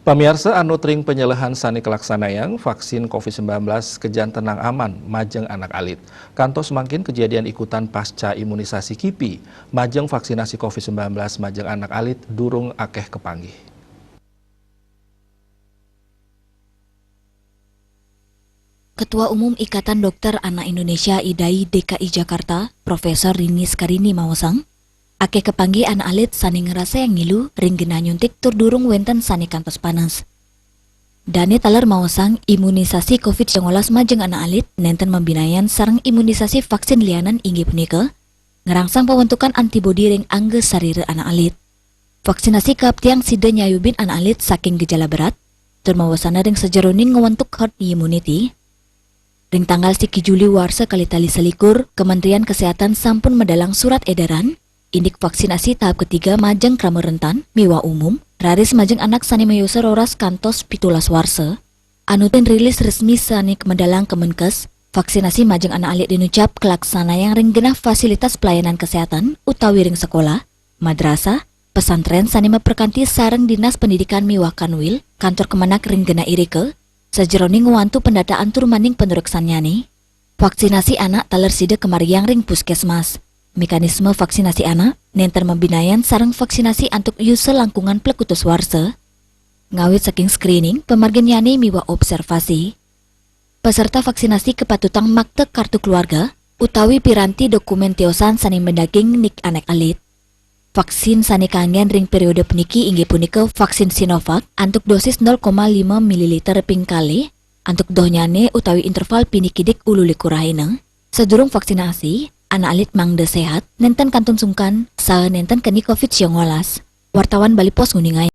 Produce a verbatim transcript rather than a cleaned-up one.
Pamiarsa, anut ring panyelehan sane kalaksanayang, vaksin covid sembilan belas kajantenang aman majeng anak alit. Kantos mangkin kejadian ikutan pasca imunisasi kipi majeng vaksinasi covid sembilan belas majeng anak alit durung akeh kapanggih. Ketua Umum Ikatan Dokter Anak Indonesia, IDAI, DKI Jakarta, Profesor Rini Skarini maosang, akeh kapanggih anak alit sane ngrasayang ngilu ring genah nyuntik tur durung wenten sane kantos panes. Dane taler maosang imunisasi covid sembilan belas majeng anak alit nenten mabinayan sareng imunisasi vaksin lianan, inggih punika ngrangsang pawentukan antibodi ring angga sarira anak alit. Vaksinasi kaaptiang sida nyayubin anak alit saking gejala berat, tur mawasana ring sajeroning ngwentuk herd immunity. Ring tanggal siki Juli warsa kalih tali selikur, Kementerian Kesehatan sampun medalang surat edaran indik vaksinasi tahap ketiga majeng krama rentan miwah umum, raris majeng anak sane mayosa roras kantos pitulas warsa. Anutin rilis resmi sane kamedalang Kemenkes, vaksinasi majeng anak alit dinucap kalaksanayang ring genah fasilitas pelayanan kesehatan utawi ring sekolah, madrasah, pesantren sane maperkanti sareng Dinas Pendidikan miwah Kanwil, kantor Kemenak ring genah irika, sajeroning ngwantu pendataan tur maning panureksannyane. Vaksinasi anak taler sida kamargiang ring puskesmas. Mekanisme vaksinasi anak nenten mabinayan sareng vaksinasi antuk yusa langkungan plekutus warsa, ngawit saking screening, pamarginnyane miwah observasi. Peserta vaksinasi kapatutang makta kartu keluarga utawi piranti dokumen tiosan sane madaging nik anak alit. Vaksin sane kanggen ring periode puniki inggih punika vaksin Sinovac antuk dosis nol koma lima mililiter ping kalih antuk dohnyane utawi interval pinikidik ulu likur rahina. Sadurung vaksinasi, anak alit mangda sehat, nenten kantun sungkan, saha nenten keni covid sembilan belas. Wartawan Bali Post nguningayang.